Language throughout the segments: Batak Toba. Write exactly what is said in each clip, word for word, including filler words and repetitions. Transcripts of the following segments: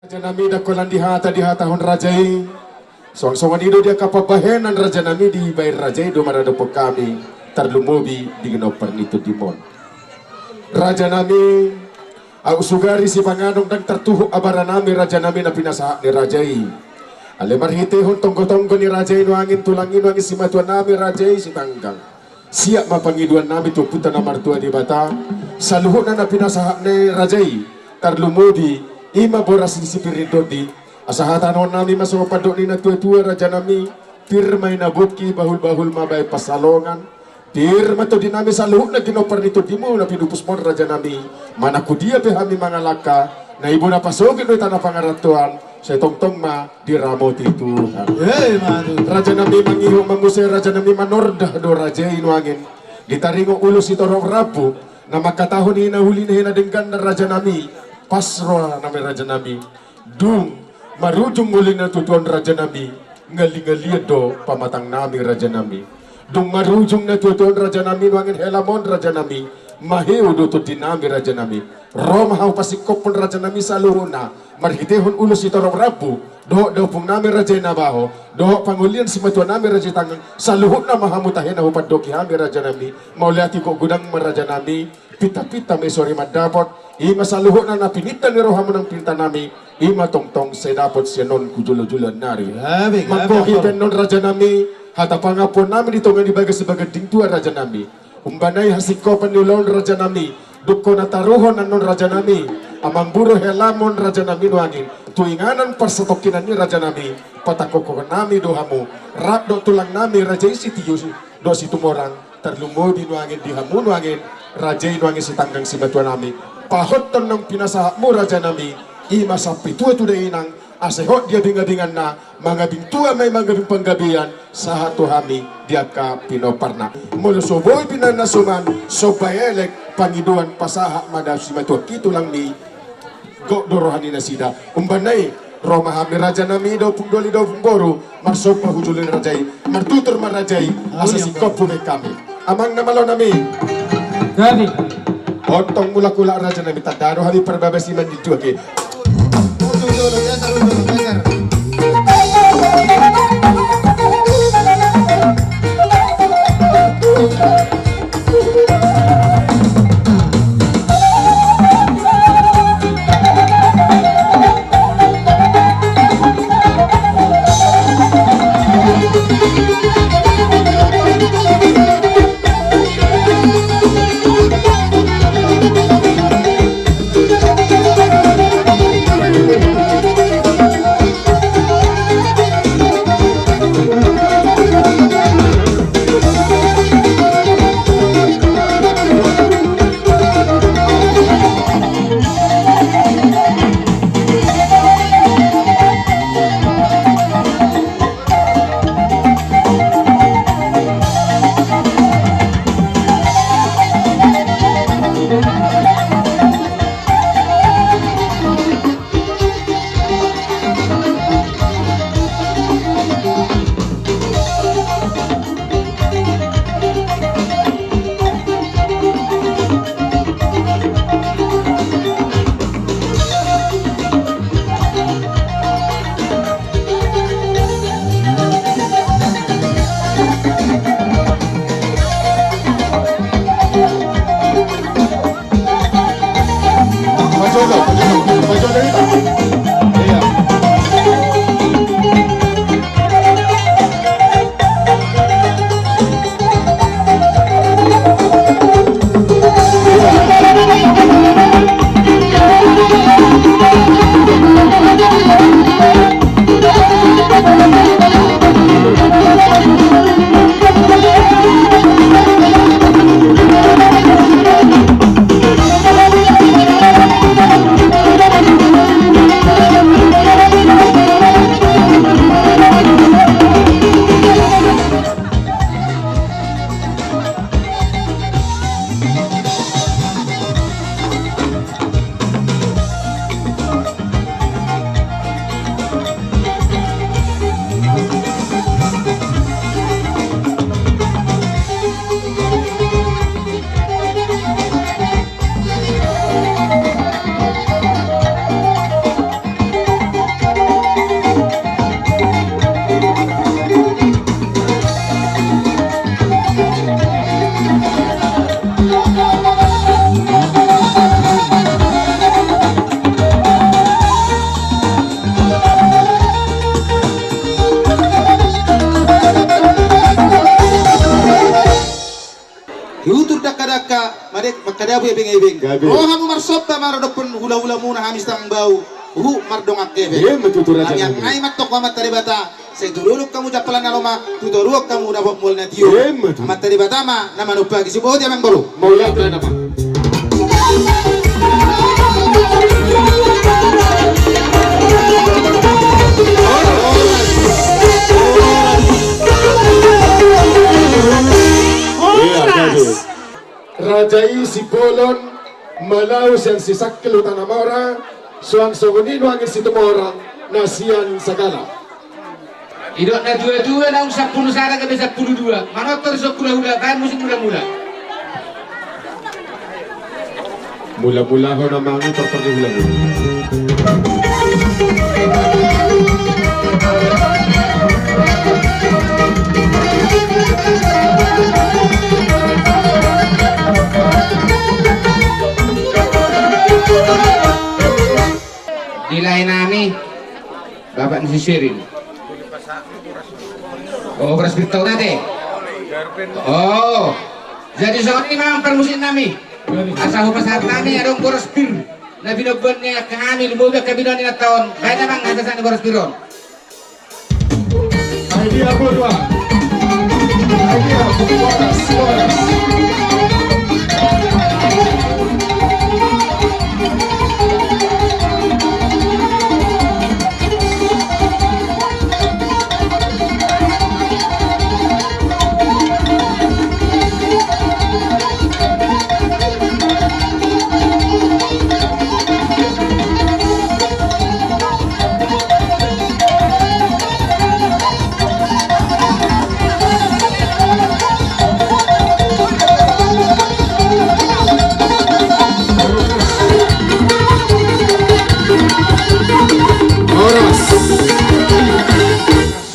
Raja nami, ndang holan di hata dihatahon raja i. Songon songon i do di angka pambahenan raja nami, dibahen raja i do maradophon hami, tarlumobi di ginompar ni tondimon. Raja nami, aut sugari sipanganon ndang tartuhuk abara nami raja nami na pinasahat ni raja i. Alai marhitehon tonggo-tonggo ni raja i nuaeng, tulang i nuaeng, simatua nami raja i Sitanggang. Siap ma pangidoan nami tu Ompunta na martua Debata, saluhutna na pinasahat ni raja i, tarlumobi i ma boras ni sipir ni tondi. Asa hatahon nami ma songon pandok ni na tua-tua raja nami: Pir ma ina bungki, bahul-bahul ma bahen pansalongan. Pir ma tondi nami, saluhutna ginompar ni tondimu na pinupusmon raja nami. Manang tu dia pe hami mangalangka, na i bona pasogit do hita na pangarantoan, sai tongtong ma diramoti Tuhan. Hei, mantap. Raja nami, mangihut ma muse raja nami, manordah do raja i nuaeng. Ditaringot ulos sitorop rambu na mangkatahon: Ina uli ni hena denggan raja nami. Pas roha nami raja nami. Dung marujung uli na tutu on raja nami, ngali-ngalian do pamatang nami raja nami. Dung marujung na tutu on raja nami nuaeng, helamon raja nami, maheu do tondi nami raja nami. Ro ma hau pasingkophon raja nami saluhutna, marhitehon ulos sitorop rambu dohot da ompung nami raja i Nabaho, dohot pangolian simatua nami raja i Sitanggang, saluhutna ma hamu tahe na hupandoki hami raja nami. Mauliate, godang ma raja nami, pinta-pinta ma i sori mandapot. I ma saluhutna na pininta ni rohamu nang pinta nami, i ma tongtong sai dapot sian on tu jolo-jolo ni ari. Gabe, gabe. Manggohi pe annon raja nami hata pangampuon nami di tonga ni bagas baganding tua raja nami. Umbahen i hasingkopan ni ulaon raja nami, dung hona taruhon annon raja nami, amangboru helamon raja nami nuaeng, tu inganan parsatongkinan i raja nami, patangkokhon nami do hamu, rap dohot tulang nami raja i Sitio dohot Situmorang, tarlumobi nuaeng di hamu nuaeng, raja i nuaeng Sitanggang simatua nami. Pahothon naung pinasahatmu raja nami, i ma sampe tua tu dainang, asa hot di abing-abinganna, mangabing tua ma i mangabing panggabean, sahat tu hami di angka pinomparna. Molo so boi pinasahat na suman, somba elek pangidoan, pasahat ma da simatuangki tulangmi, gok do roha ni nasida. Umbahen i, ro ma hami raja nami, da ompung doli da ompung boru, marsomba hu jolo ni raja i, martutur ma raja i, asa singkop hu bahen hami. Amang na malo nami. Gabe. Ontong mulak-ulak raja nami, tanda do hami parbabasi mandinduak i. mangkadabu ebeng-ebeng. Gabe. Ro hamu marsomba maradophon hula-hulamuna hami sitamambau, huhut mardongan hepeng. Ima tutu, raja nami. Hami angka i mantong tu Amanta Debata, sai tudohon hamu jampalan na lomak, tudohon hamu na bot mual na tio. Ima tutu. Amanta Debata ma na manumpahi. Sibohot i, amang boru. Mauliate ma. Iya, gabe. Raja i Simbolon, Malau sian Sisangkil Huta Namora, suang songon i nuaeng Situmorang na sian Sagala. Didok na tua-tua naung sampulu sada gabe sampulu dua. Manortor so hula-hula, baen musik mula-mula. Mula-mula ho na mangitor tortor di hula-hula. Di lae nami, bapak ni si Serin. Oh, boras pir tau nate. Oh. Jadi songon i ma amang parmusik nami. Asa hupasahat hami adong boras pir na binomboan ni angka hami, lumobi angka binoan ni inanta on. Baen amang, asa sahat ni boras pir on. Idea bodoh. Idea bodoh. Horas.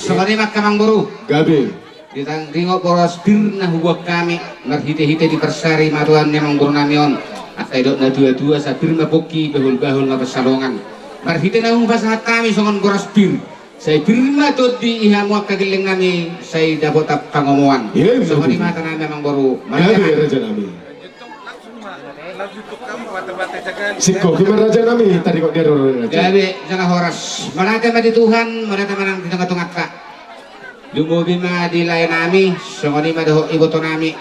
Songon i ma angka amang boru. Gabe. Di taringot boras pir na huboan hami, marhite-hite diparsari ma Tuhan ni amang boru nami on. Asa didok na tua-tua, sai pir ma pongki, bahul-bahul ma pansalongan. Marhite naung hupasahat hami songon boras pir, sai pir ma tondi di hamu angka gelleng nami, sai dapotan pangomoan. Ima tutu. Songon i ma hata nami amang boru. Gabe, raja nami. Singkop i ma, raja nami, taringot dia do, raja. Gabe, jala horas. Mauliate ma di Tuhan, mauliate ma nang di tonga-tonganta. Lumobi ma di lae nami, songon i ma dohot iboto nami.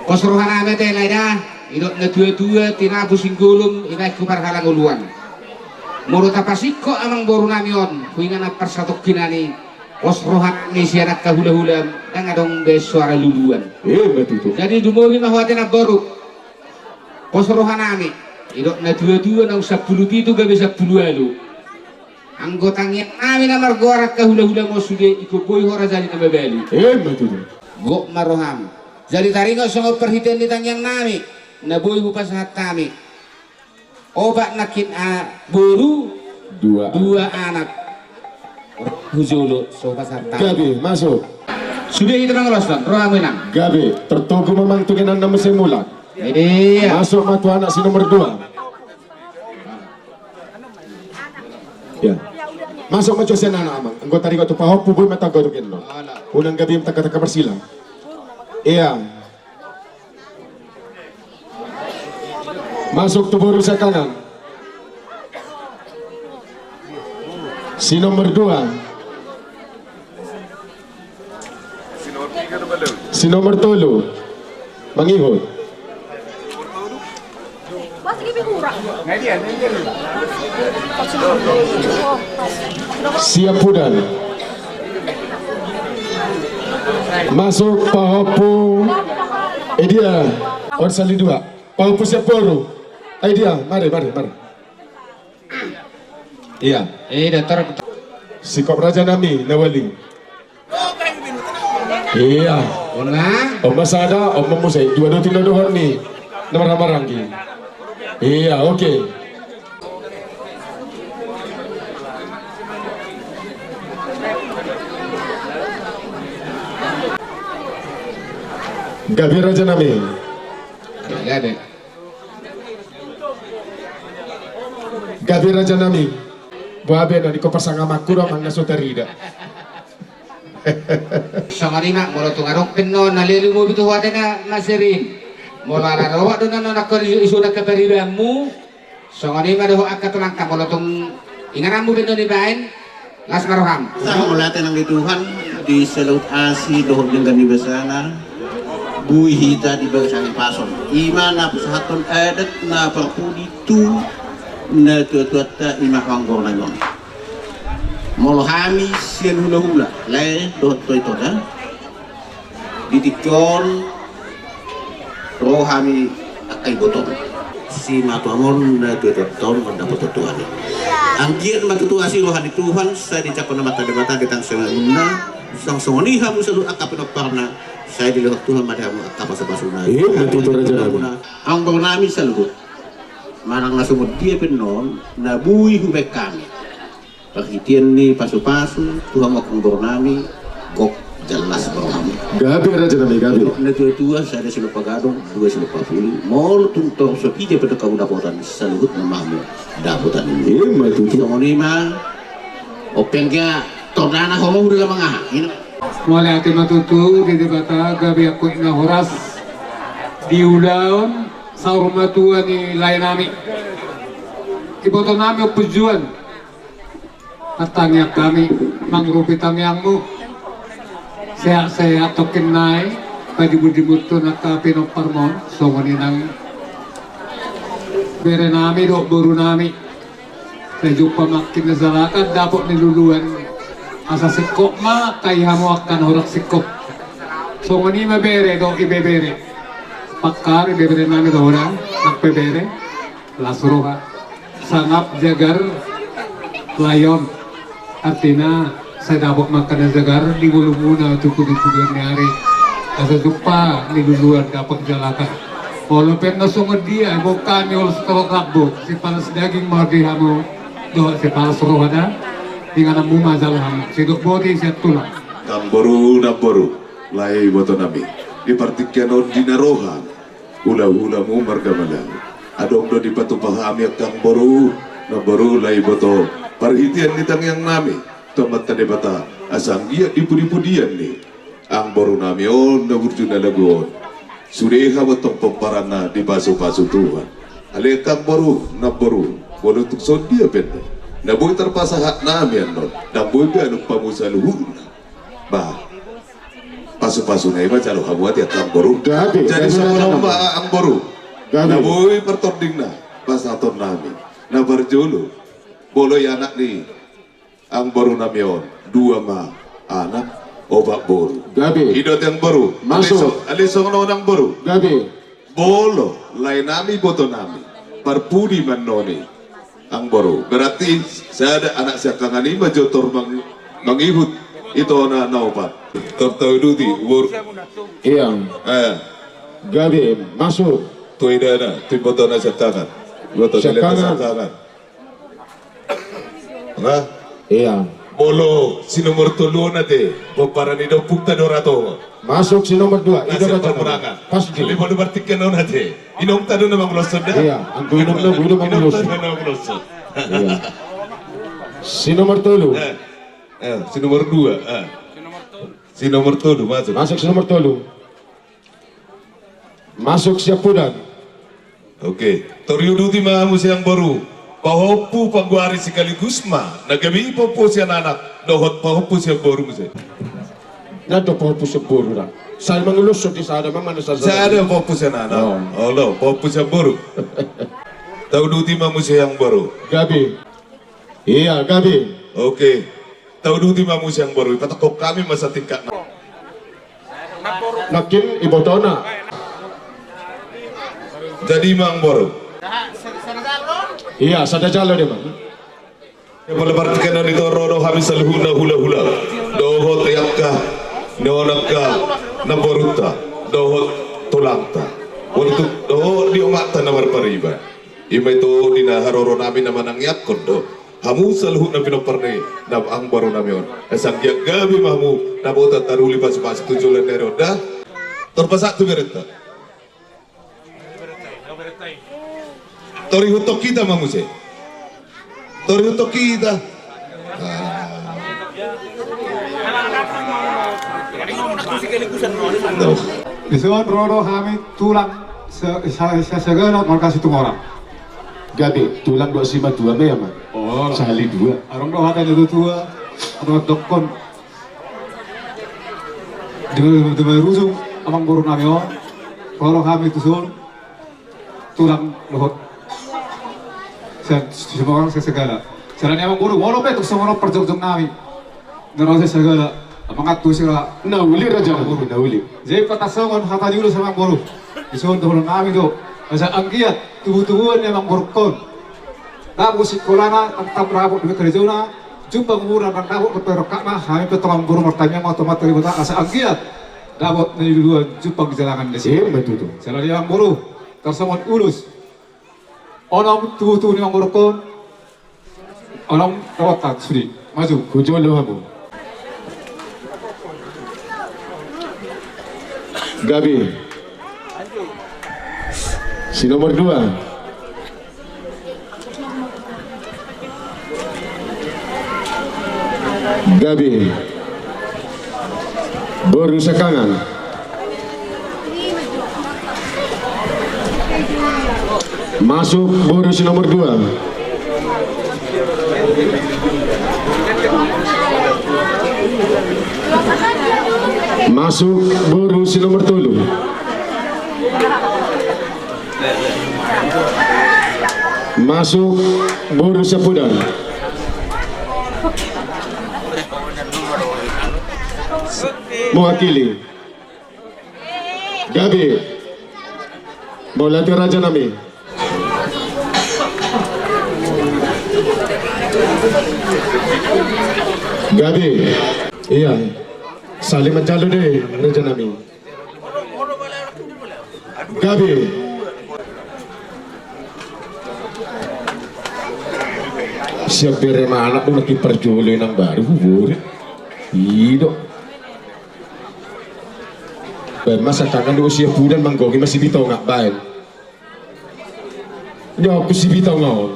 Pos roha nami ate lae da, didok na tua-tua, tinapu singgolom, dibaen tu parhalangoluan. Molo tapasingkop amang boru nami on, tu inganan parsatongkinan i, pos roha nami sian angka hula-hula, ndang adong be soara luluan. Ima tutu. Jadi lumobi ma ho ate namboru. Pos roha nami, didok na tua-tua naung sampulu pitu gabe sampulu ualu. Anggo tangiang nami na margoar angka hula-hula ma on sude, ingkon boi ho raja ni na mabalu. Ima tutu. Gok ma roham. Jadi taringot songon parhitean ni tangiang nami, na boi hupasahat hami. Opat nangkin a boru, dua, dua anak. Hu jolo, so hupasahat hami. Gabe, masuk. Sude hita mangoloshon, ro hamu inang. Gabe, tertogu memang tu inganan na muse mulak. Iya. Masuk ma tu anak si nomor dua. Ya. Masuk ma jo sian anak, amang. Anggo taringot tu pahompu, boi ma tanggo tu inna. Unang gabe tangka-tangka marsila. Iya. Masuk tu boru sian kanan. Si nomor dua. Si nomor tolu. Mangihut. Siap, udan. Masuk pahompu. Eh, dia. On sali dua. Pahompu siap boru. Eh, dia. Mari, mari, mari. Iya. Eh, datar. Singkop raja nami, na wali. Iya. Ima. On ma sada, on ma muse. Dua do tinodohon ni na marhahamaranggi. Iya, oke. Gabe raja nami. Gabe. Gabe raja nami. Boha be na ningkop pasangamanku do amang na so tarida. Songon i ma, molo tung adong pe annon na leleng, lumobi tu ho ate na maserin. Molo ala roha do na nangkon isu angka paribanmu, songon i ma dohot angka tulangta, molo tung ingananmu pe na nibaen, las ma roham. Sai mauliate nang di Tuhan, di saluhut asi dohot denggan ni basana, boi hita di bagasan hahipason. I ma na pasahathon adat na parpudi tu natuatuanta, i ma anggo na nion. Molo hami sian hulahula, lae dohot toitona, di tingki on ro hami angka ibotom. Simatuam on na tuatua on mandapot Tuhan i. Anggiat ma tutu asi roha ni Tuhan, sai dicakkon Amanta Debata di tano saonari on, songon i hamu saluhut angka pinomparna, sai dilehon Tuhan ma di hamu angka pasupasuna. Ima tutu, raja nami. Amang boru nami saluhut, manang na songon dia pe annon na boi hubaen hami. Parhitean ni pasupasu tu hamu angka boru nami, gok jala las ma roham. Gabe, raja nami, gabe. Natuatua, sada silompa gadong, dua silompa pulu. Molo tung tor so piga pe dok hamu dapotan, saluhutna ma hamu dapotan. Ima tutu. Songon i ma. Ope anggia tordana ho ma huda mangaha. Mauliate ma tutu di Debata, gabe angkup na horas di ulaon saur matua ni lae nami. Iboto nami Ompu Juan. Martangiang hami mangurupi tangiangmu. Sehat-sehat tongkin nai, padimun-dimun tu angka pinomparmon, songon i nang bere nami dohot boru nami. Sai jumpa ma angka na jalakan dapot ni luluan. Asa singkop ma, tai hamu angka na hurang singkop. Songon i ma bere dohot ibebere. Pangkar ibebere nami dohot nang ibebere. Las roha. Sangap jagar lae on. Artina, sai dapot ma angka na jagar di ngolumuna tu pudi-pudian ni ari. Asa jumpa ni luluan dapot jalakan. Olo pe na songon dia, bongka ni olo setorop rambu, sipalas daging ma di hamu, dohot sipalas roha da, ingananmu ma jala hamu, sidok boti sian tulang. Amang boru, namboru, lae iboto nami. Di partingkian on di na roha. Hulahulamu marga Malau. Adong do dipatupa hami angka amang boru, namboru lae iboto. Parhitean ni tangiang nami tu Amanta Debata, asa anggiat di pudi-pudian ni amang boru nami on na burju na lagu on. Sude hamu antong pomparanna dipasu-pasu Tuhan. Alai angka amang boru, namboru, molo tung songon dia pe annon na boi tarpasahat nami annon, ndang boi be alumpamu saluhutna. Bah. Pasu-pasuna i ma jalo hamu ate angka amang boru. Gabe, gabe. Jadi songon on ma amang boru. Gabe. Na boi partordingna pasahaton nami. Na parjolo, molo i anak ni amang boru nami on, dua ma anak, opat boru. Gabe. I do ate amang boru. Masuk. Alai so-, alai songon on amang boru. Gabe. Molo lae nami, iboto nami, parpudi ma annon i, amang boru. Berarti sada anak siangkangan i ma jo tor mang-, mangihut itona na opat. Tor tauduti, boru. Ia. Eh. Gabe, masuk. Tu idana, tu ibotona siangkangan. Ibotona siangkangan. Siangkangan. Nah. Ia. Molo si nomor tolu on ate, pomparan ni ompunta do ra tongon. Masuk si nomor dua, i do raja. Pamunangan. Pas di. Alai molo partingkian on ate, inongta do na manguloshon da. Ia, anggo inongna, i do manguloshon. Inongta do na manguloshon. Ia. Si nomor tolu. Eh, eh, si nomor dua, eh. Si nomor tolu, masuk. Masuk si nomor tolu. Masuk siampudan. Oke. Tor iuduti ma muse amang boru. Pahompu panggoari sekaligus ma na gabe i pahompu sian anak dohot pahompu sian boru muse. Ndang do pahompu sian boru da. Sai manguloshon di sada ma, mana sada. Sada pahompu sian anak. Oh. Olo, pahompu sian boru. Tauduti ma muse amang boru. Gabe. Ia, gabe. Oke. Tauduti ma muse amang boru, ipatokhon hami ma satingkatna. Nangkin ibotona. Jadi ma amang boru. Ia, sada jalo do ma. Ia, molo partingkian on i tor ro do hami saluhutna hulahula. Dohot angka, dohot angka namborunta, dohot tulangta. Molo tung dohot di omakta na marpariban. I ma ito di na haroro nami na manangiangkon do. Hamu saluhutna pinompar ni amang boru nami on. Asa anggiat gabe ma hamu na boi taruli pasu-pasu tu joloan ni ari on da. Tor pasahat tu berenta. Tor ihuthon hita ma muse. Tor ihuthon hita. Ah. Dison ro do hami tulang. Sa-, sa-, sa-, sagala marga Situmorang. Gabe, tulang dohot simatua ma i, Amang. Oh. Sahali dua. Adong do hata ni natuatua, adong dohonon. Di ma-, di ma-, marujung amangboru nami on, paolo hami tuson, tulang dohot. Sa-, Situmorang sa-, sagala. Sala ni amangboru, molo pe tung songon on parjongjong nami. Na ro sian sagala, mangantusi ra. Na uli, raja nami, na uli. Jadi patasongon hata ni ulos, amangboru. Dison dohonon nami do, asa anggiat tubutubuan ni amangborungkon. Dapot sikolana, tangkas dapot dohot karejona, jumpang umurna, ndang dapot dope rongkapna, hami pe tu amangboru martangiang ma tu Amanta Debata, asa anggiat dapot na niluluan jumpang di jalanan disi. Ima tutu. Sala ni amangboru, tarsongon ulos. Onom tubutubu ni amangborungkon. Onom, ro hita sude. Maju. Hujolo hamu. Gabe. Si nomor dua. Gabe. Boru siangkangan. Masuk boru si nomor dua. Masuk boru si nomor tolu. Masuk boru siampudan. Mewakili. Gabe. Mauliate, raja nami. Gabe. Ia. Saling manjalo do, raja nami. Gabe. Siap bere ma anak do, lagi parjolo inang baru, buru. I do. Baen ma siangkangan do siampudan, manggohi ma Sibitongak baen. Nyoku Sibitongak on.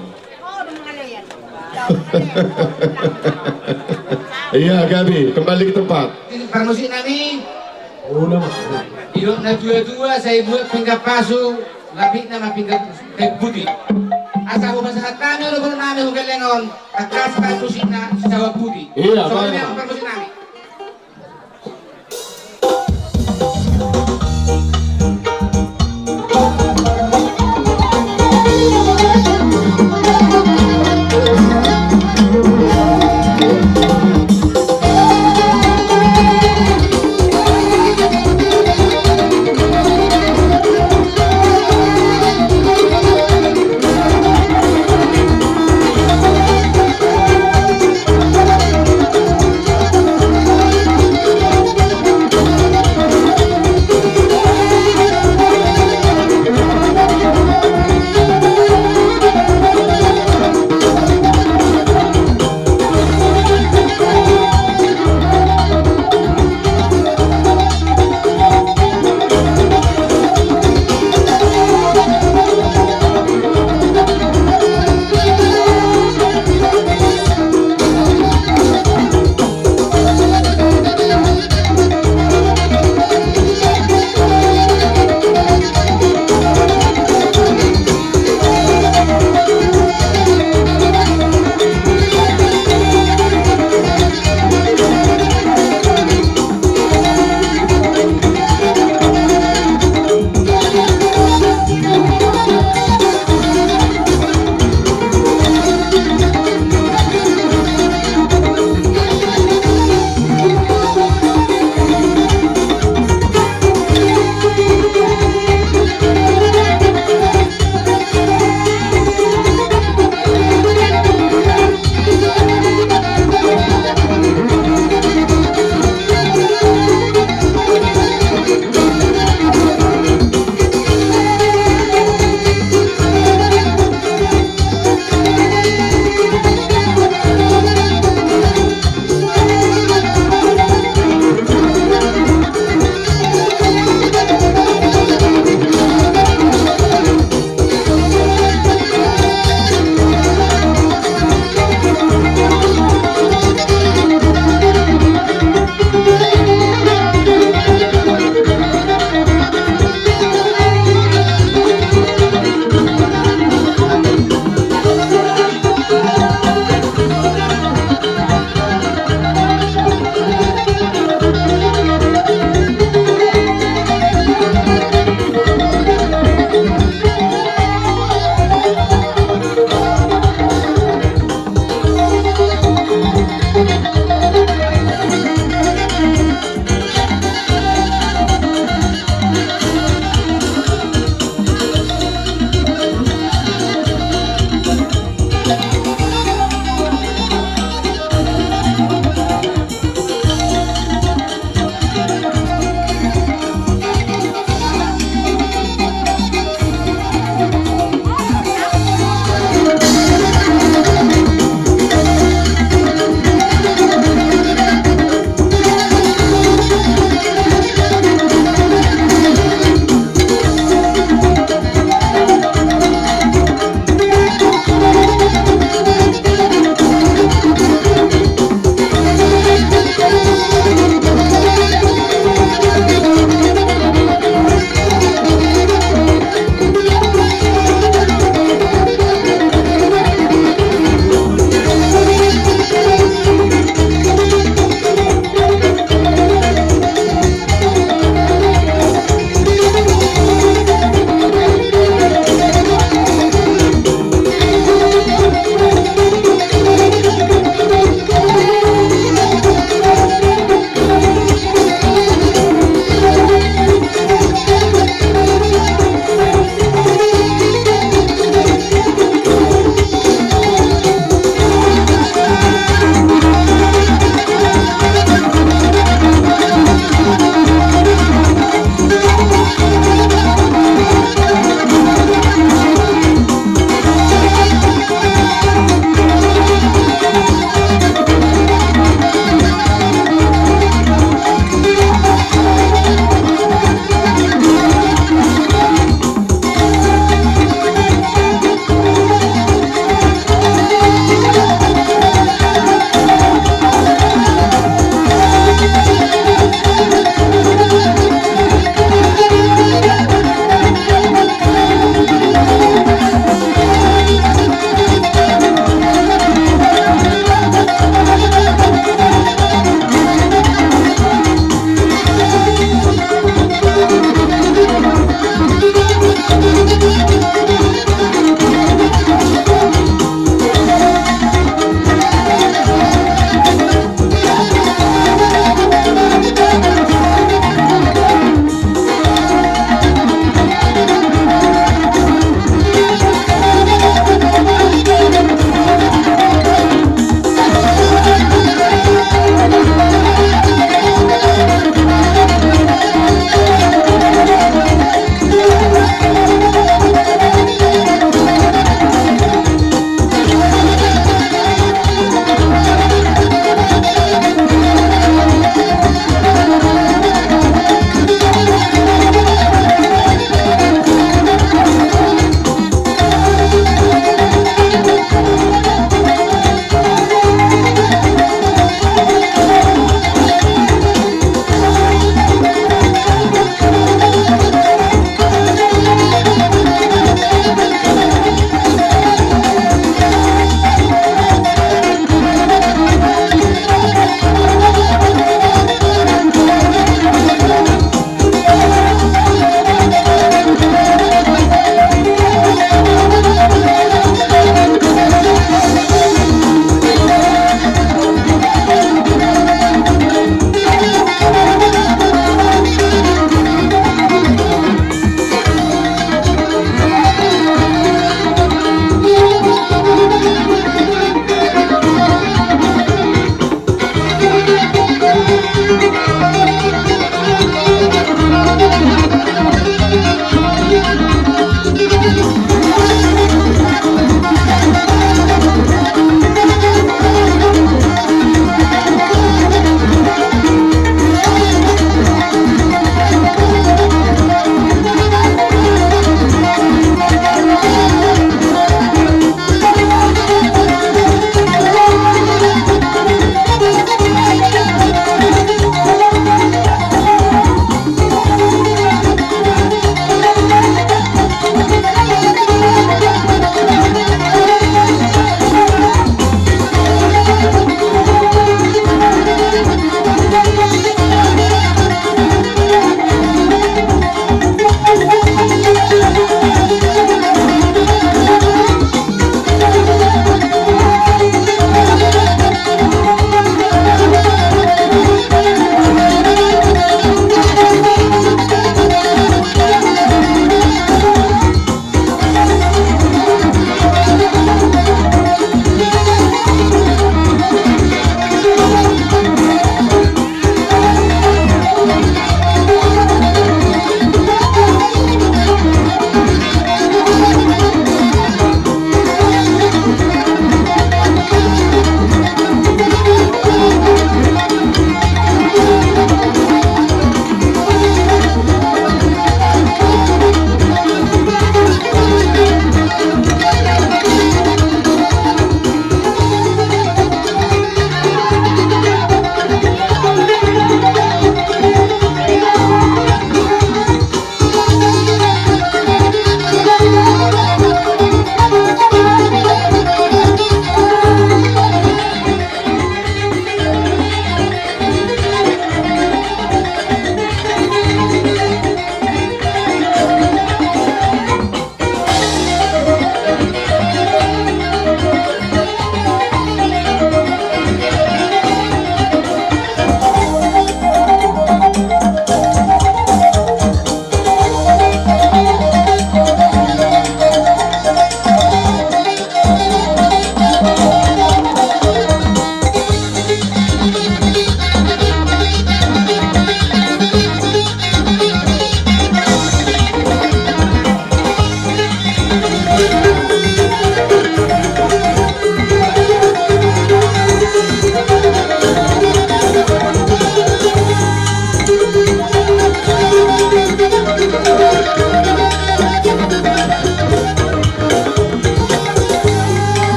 Iya, Gabe, kembali ke tempat. Parmusik nami. Didok natuatua, sai buat pinggan pasu, lapikna ma pinggan kayu putih. Asa hupasahat hami do boru nami hu gelleng on, tangkas parmusikna sisahuan putih. Iya, songon i ma parmusik nami.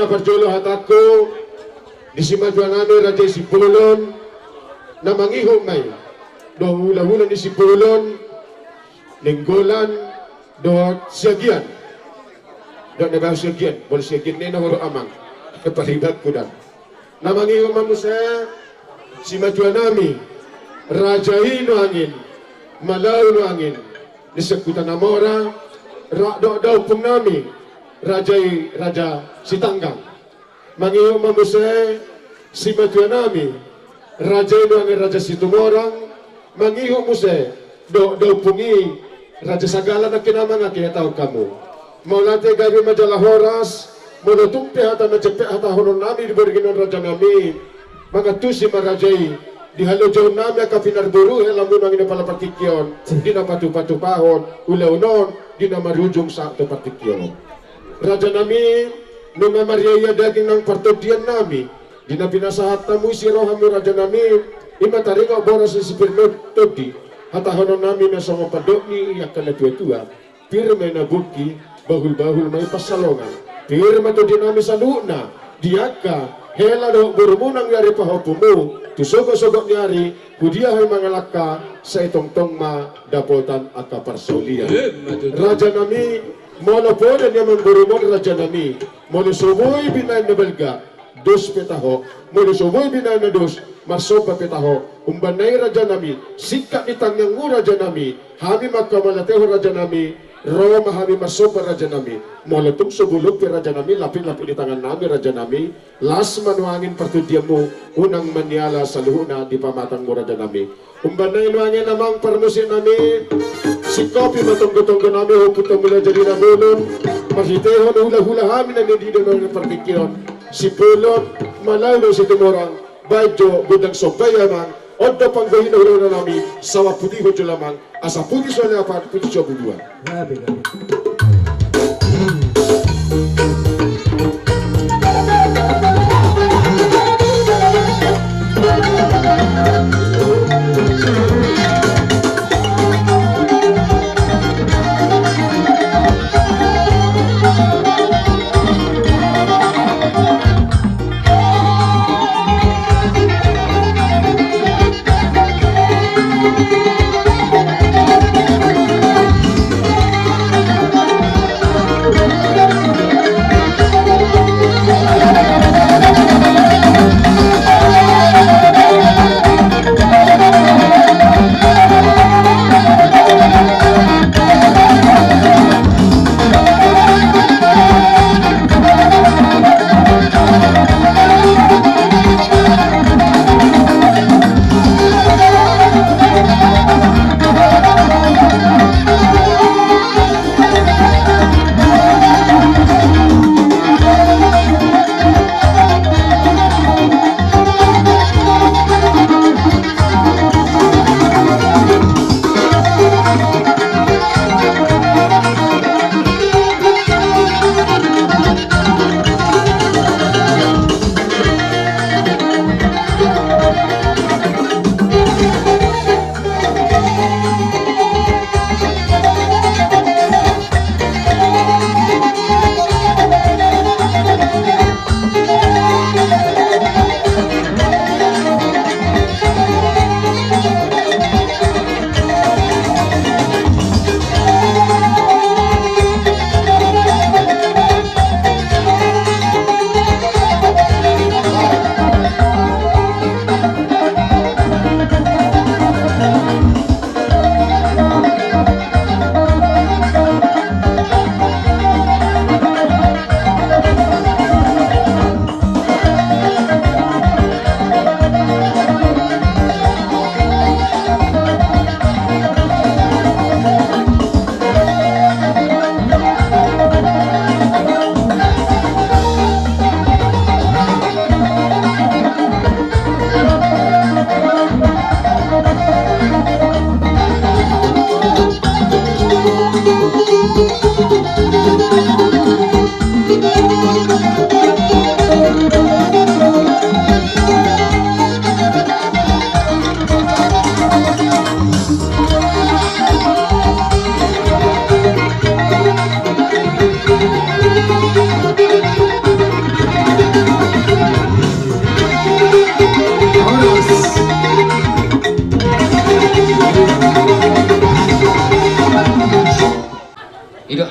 Parjolo hatangku di simatua nami Raja i Simbolon, na mangihut ma i dohot hulahula ni Simbolon, Nainggolan dohot Siagian. Dohot na bahen Siagian, molo Siagian ninna huruk amang. Paribanku dang. Na mangihut ma muse simatua nami Raja i nuaeng, Malau nuaeng, ni Sekuta Namora, rap dohot daompung nami Raja i Raja Sitanggang. Mangihut ma muse simatua nami Raja i nuaeng Raja Situmorang, mangihut muse dohot daompung i Raja Sagala, nangkin amang, ate, hatahon hamu. Mauliate, gabe ma jala horas. Molo tung pe hata na jempek hatahonon nami di borngin on, raja nami, mangantusi ma raja i di halojaon nami angka pinarboru helamu nuaeng na pala partingkian on, di na patupatupahon ulaon on, di na marujung sahat tu partingkian on. Raja nami, nunga mariaia daging nang partondian nami di na pinasahat hamu isi rohamu, raja nami, i ma taringot boras ni sipir ni tondi. Hatahonon nami ma songon pandok ni angka natuatua: Pir ma i na bungki, bahulbahul ma i pansalongan. Pir ma tondi nami saluhutna di angka hela dohot borumu nang di ari pahompungmu, tu sogotsogot ni ari, tu dia hami mangalangka, sai tongtong ma dapotan angka parsaulian. Raja nami, molo poda ni amangborumon, raja nami, molo so boi binahen na balga, dos pe taho. Molo so boi binahen na dos, marsomba pe taho. Umbahen na i, raja nami, singkat ni tangiangmu, raja nami, hami ma angka mauliatehon, raja nami, ro ma hami marsomba, raja nami. Molo tung so bolon pe, raja nami, lapik-lapik ni tangan nami, raja nami, las ma nuaeng partondianmu, unang maniala saluhutna di pamatangmu, raja nami. Umbahen na i nuaeng, amang parmusik nami, singkopi ma tonggotonggo nami, ompunta Mulajadi Nabolon, marhitehon hulahula hami na nidido nuaeng partingkian on, Simbolon, Malau dohot Situmorang, baen jo gondang somba i, amang. On do panggohi ni hulahula nami, saur matua, putihon jolo, amang, asa putih sude apat, putih sude bubuan. Gabe, gabe.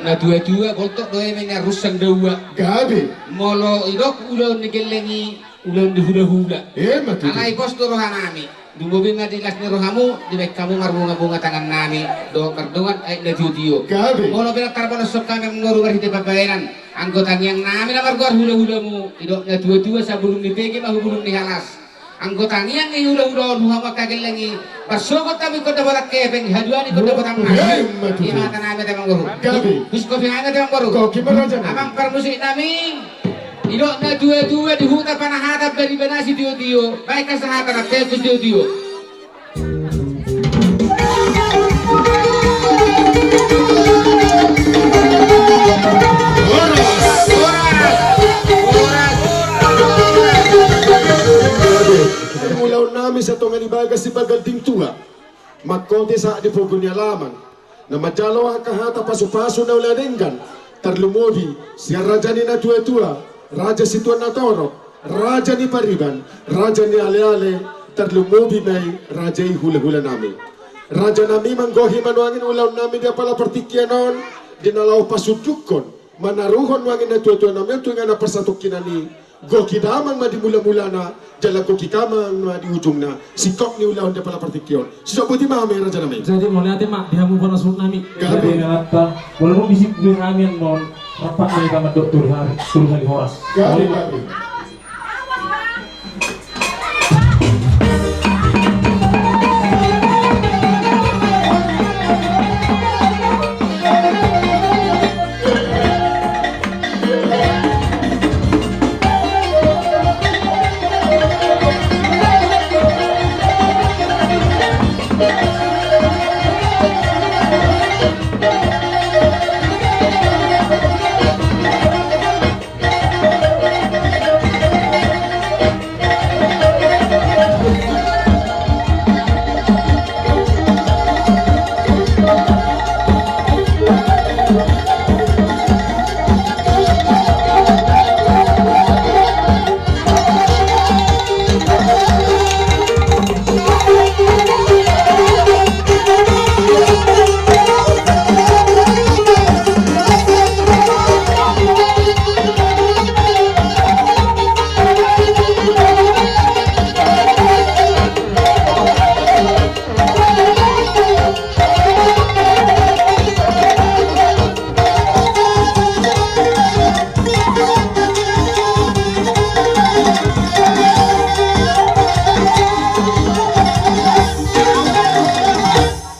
Natuatua, boltok do eme na rusang daua. Gabe. Molo idok ulaon ni gelleng i, ulaon ni hulahula. Emma tutu. Alai pos do rohanami. Lumobi ma di las ni rohamu, dibaen hamu marbungabunga tangannami dohot mardongan aek na tiotio. Gabe. Molo pe ndang tarpanosok hami amangboru marhite pambahenan, anggo tangiangnami na margoar hulahulamu, idok natuatua, sabulung ni pege ma hu bulung ni halas. Anggo tangiang ni hulahula on hu hamu angka gelleng i, marsogot hamu ingkon dapotan hepeng, haduan ingkon dapotan mangan. Emma tutu. Ima hatanami ate amangboru. Gabe. Huskopi hami ate amangboru. Koki ma rajanami. Amang parmusiknami. Idok natuatua di huta Panahatan, bariba na sitiotio, baen hasahatan na pekus tiotio. Horas, horas, horas. Ulaonnami sian tonga ni bagas, sipaganding tua, mangkote sahat di pogu ni alaman, na manjalo angka hata pasupasu na ula denggan, tarlumobi sian raja ni natuatua, raja situan na torop, raja ni pariban, raja ni aleale, tarlumobi ma i raja i hulahulanami. Rajanami, manggohi ma nuaeng ulaonnami di apala partingkian on, di na laho pasundukhon, manaruhon nuaeng natuatuanami on tu inganan parsatongkinan i, goki damang ma di mulamulana, jala goki gamang ma di ujungna, singkop ni ulaon di apala partingkian on. Sisombuti ma hami rajanami. Jadi mauliate ma di hamu panasuhutnami. Gabe. Jadi nalanta, walaupun di sini hami annon, rapat ma hita mandok tolu hali, tolu hali horas. Gabe, gabe.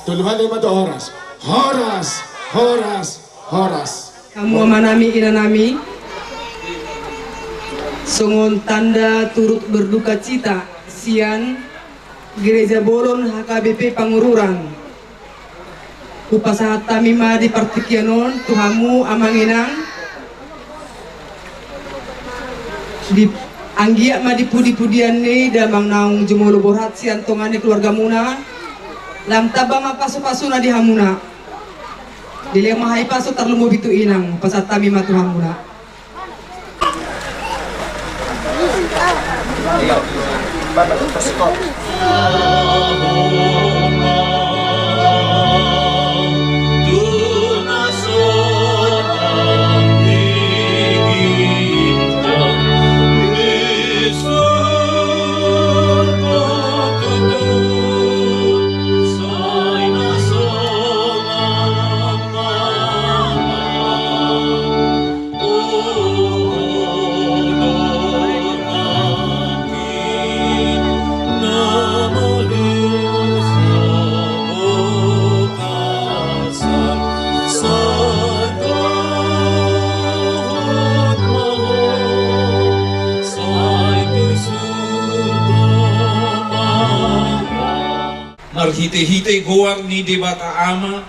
Tolu hali ma tu horas. Horas, horas, horas. Hamu amanami, inanami, songon tanda turut berdukacita sian Gereja Bolon H K B P Pangururan, hupasahat hami ma di partingkian on tu hamu amang inang, di, anggiat ma di pudipudian ni damang naung jumolo borhat sian tonga ni keluargamuna, lam tamba ma pasupasuna di hamuna. Dilehon ma hahipason tarlumobi tu inang, hupasahat hami ma tu hamuna. Marhitehite goar ni Debata Ama,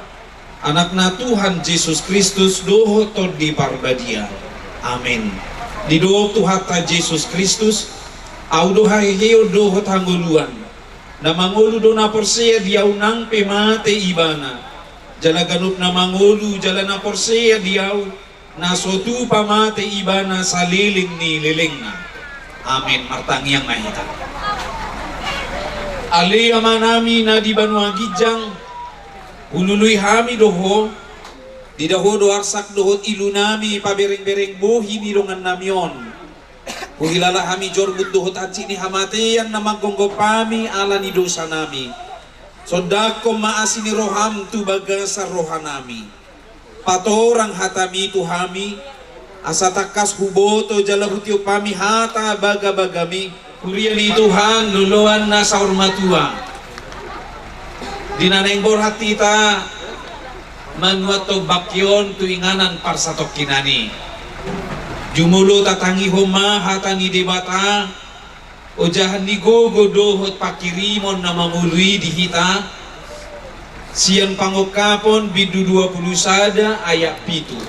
Anakna Tuhan Jesus Kristus dohot Tondi Parbadia. Amen. Didok Tuhanta Jesus Kristus, Ahu do haheheon dohot hangoluan. Na mangolu do na porsea di Ahu nang pe mate ibana. Jala ganup na mangolu jala na porsea di Ahu, na so tupa mate ibana saleleng ni lelengna. Amen. Martangiang ma hita. Ale Amanami na di banua ginjang, hulului hami do Ho, Diida Ho do arsak dohot ilunami, paberengbereng bohi ni dongannami on. Huhilala hami jorbut dohot hansit ni hamatean na manggonggom hami ala ni dosanami. Sondanghon ma asi ni roham tu bagasan rohanami. Patorang hatami tu hami, asa tangkas huboto jala hutiop hami hata bagabagami. Huria ni Tuhan, loloan na saur matua. Di na naeng borhat hita, manuathon bangkei on tu inganan parsatongkinan i. Jumolo tatangihon ma hata ni Debata, ojahan ni gogo dohot pangkirimon na mangolu i di hita, sian Pangungkapon bindu dua pulu sada ayat pitu.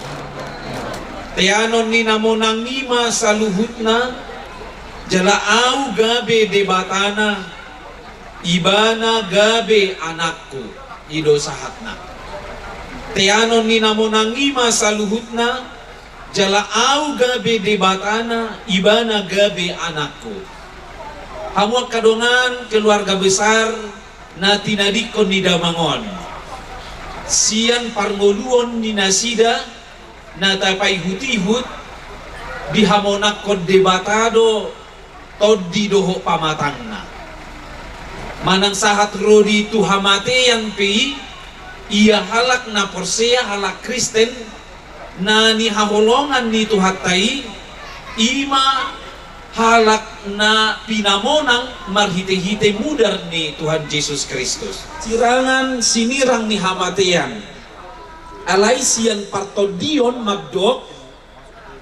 Teanon ni na monang i ma saluhutna, jala ahu gabe Debatana, ibana gabe anakku, i do sahatna. Teanon ni na monang i ma saluhutna, jala ahu gabe Debatana, ibana gabe anakku. Hamu angka dongan keluarga besar na tinadingkon ni damang on. Sian parngoluon ni nasida na tapaihutihut, dihamonangkon Debata do tondi dohot pamatangna. Manang sahat ro di tu hamatean pe i, ia halak na porsea, halak Kristen, na nihaholongan ni Tuhanta i, i ma halak na pinamonang marhitehite mudar ni Tuhan Jesus Kristus. Sirangan sinirang ni hamatean. Alai sian partondion mandok,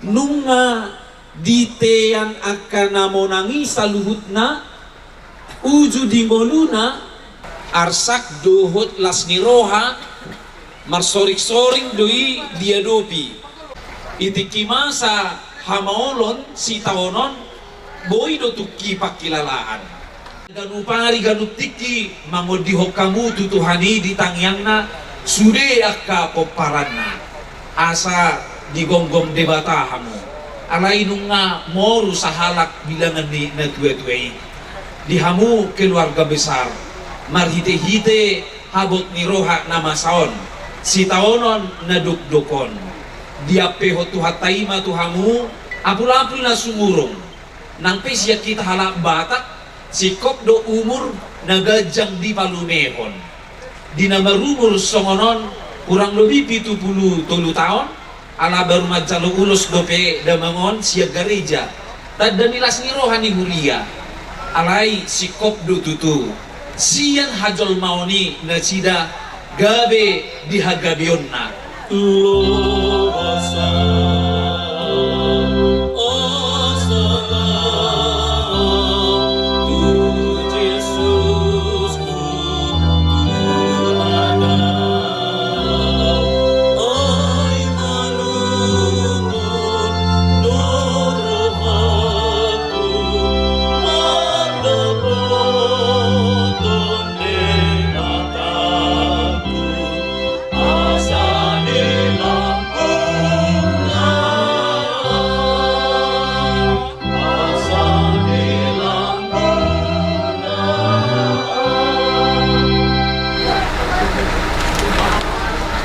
nunga ditean angka na monang i saluhutna, uju di ngoluna, arsak dohot las ni roha, marsoringsoring do i diadopi. Di tingki masa hamaolon sitaonon, boi do tungki pangkilalaan. Ganup ari ganup tingki mangondihon hamu tu Tuhan i di tangiangna, sude angka pomparanna, asa digomgom Debata hamu. Alai nunga moru sahalak bilangan ni natuatua i. Di hamu keluarga besar, marhitehite habot ni roha na masa on, sitaonon na dokdok on, diampehon Tuhanta i ma tu hamu apulapul na sumurung. Nang pe sian hita halak Batak, singkop do umur na ganjang dipalumehon. Di na marumur songon on, hurang lobi pitu pulu tolu taon, ala baru manjalo ulos dope damang on sian gareja. Tanda ni las ni roha ni huria. Alai singkop do tutu. Sian hajolmaon i nasida gabe di hagabeonna.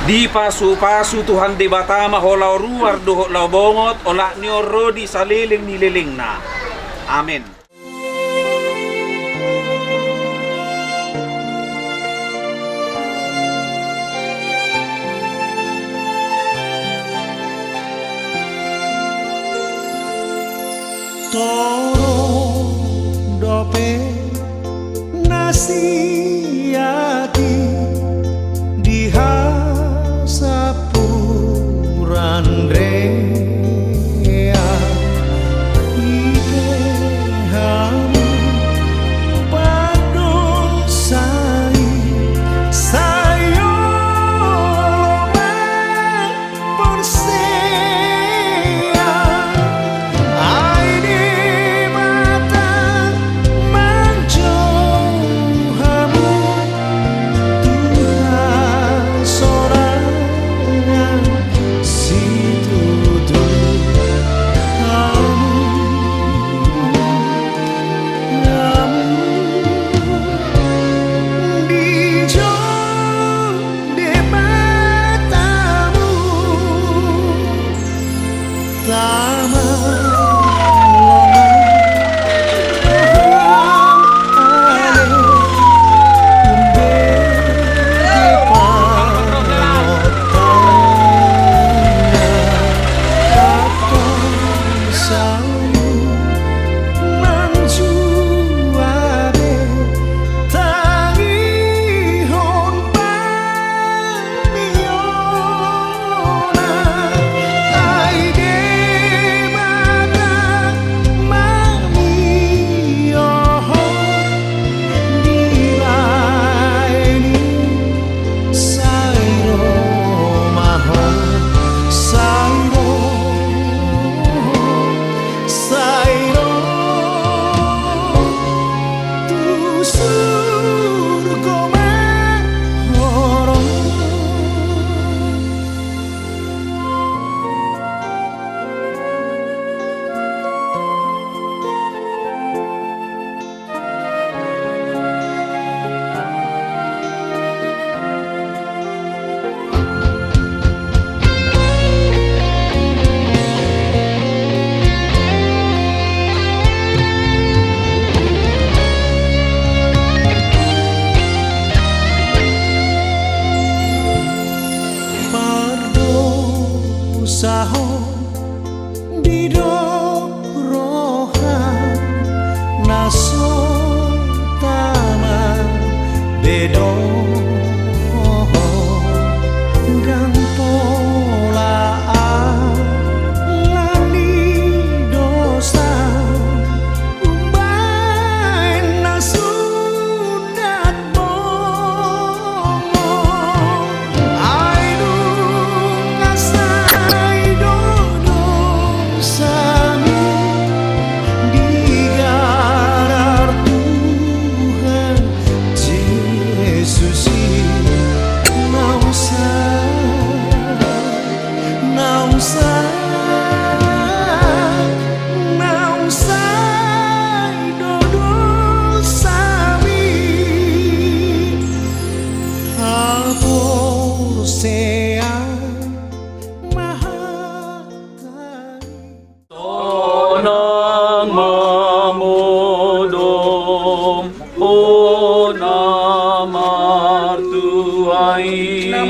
Dipasupasu Tuhan Debata ma ho laho ruar dohot laho bongot, olat ni on ro di saleleng ni lelengna. Amen. Torop dope na siat i di hasampuran dean, ite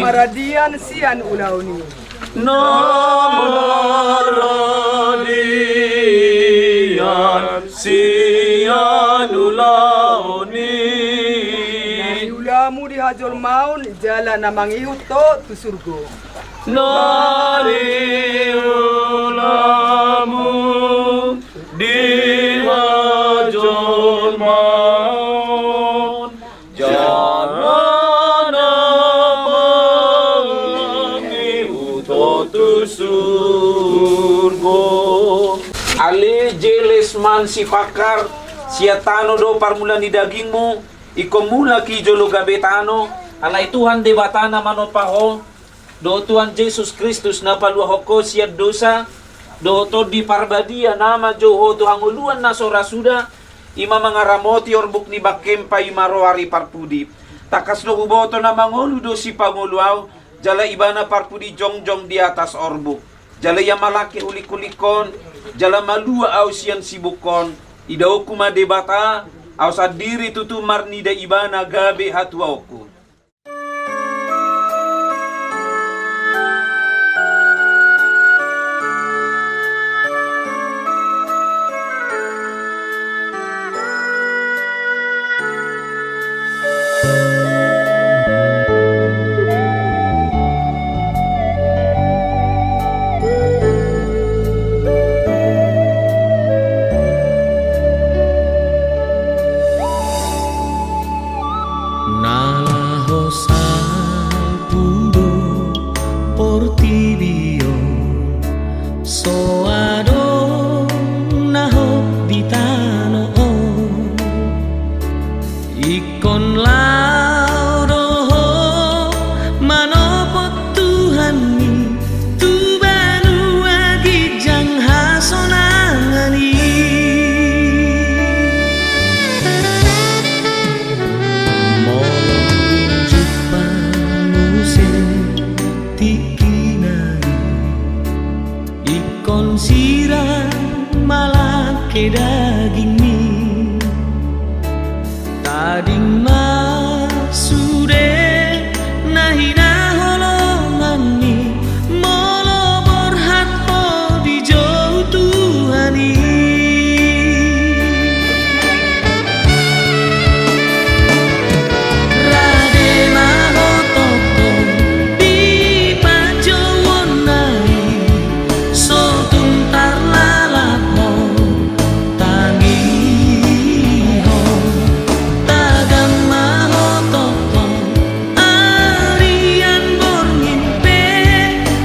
Maradian sian ulaon i. Na maradian sian ulaon i. Na niulamu di hajolmaon jala na mangihut ho tu surgo. Na niulamu di hajolmaon jala na mangihut ho tu surgo. Ale Jelesman Sipakar, sian tano do parmulaan ni dagingmu, ingkon mulak i jolo gabe tano. Alai Tuhan Debata na manompa ho, dohot Tuhan Jesus Kristus na paluahon ho sian dosa, dohot Tondi Parbadia na manjou ho tu hangoluan na so ra suda, i ma mangaramoti orbuk ni bangkem paima ro ari parpudi. Tangkas do huboto na mangolu do Sipangolu ahu, jala Ibana parpudi jongjong di atas orbuk. Jala Ia malangke hulinghuling on, jala malua ahu sian sibuk on. Idaonku ma Debata, ahu sandiri tutu marnida Ibana gabe hatuaonku. Na laho salpu do portibi on, so adong na hot di tano on. Ingkon laho do ho manopot Tuhan i tu banua ginjang hasonangan i. Molo dung jumpa muse tingkina i, ingkon sirang malangke dagingmi. Tading ma sude na hinaholonganmi, molo borhat ho dijou Tuhan i. Rade ma ho tongtong di panjouonna i, so tung tarlalap ho tangihon. Tagam ma ho tongtong arian borngin pe,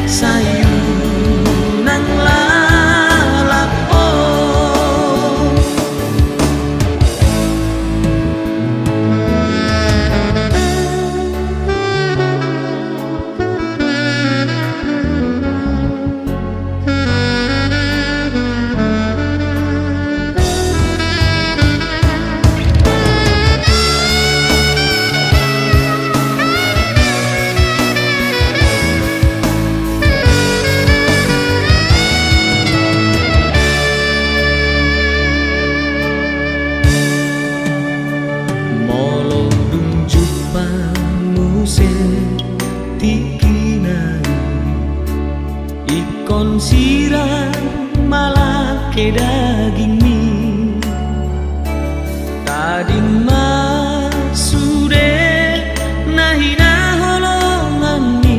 sai unang lalap ho. Molo dung jumpa muse tingkina i, ingkon sirang malangke dagingmi. Tading ma sude na hinaholonganmi,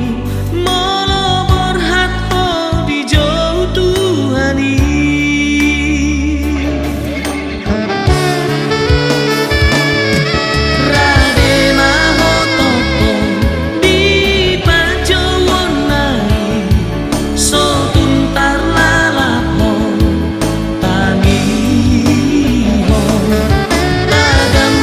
molo borhat ho dijou Tuhan i. Rade ma ho tongtong di panjouonna i, so tung tarlalap ho tangihon. Tagam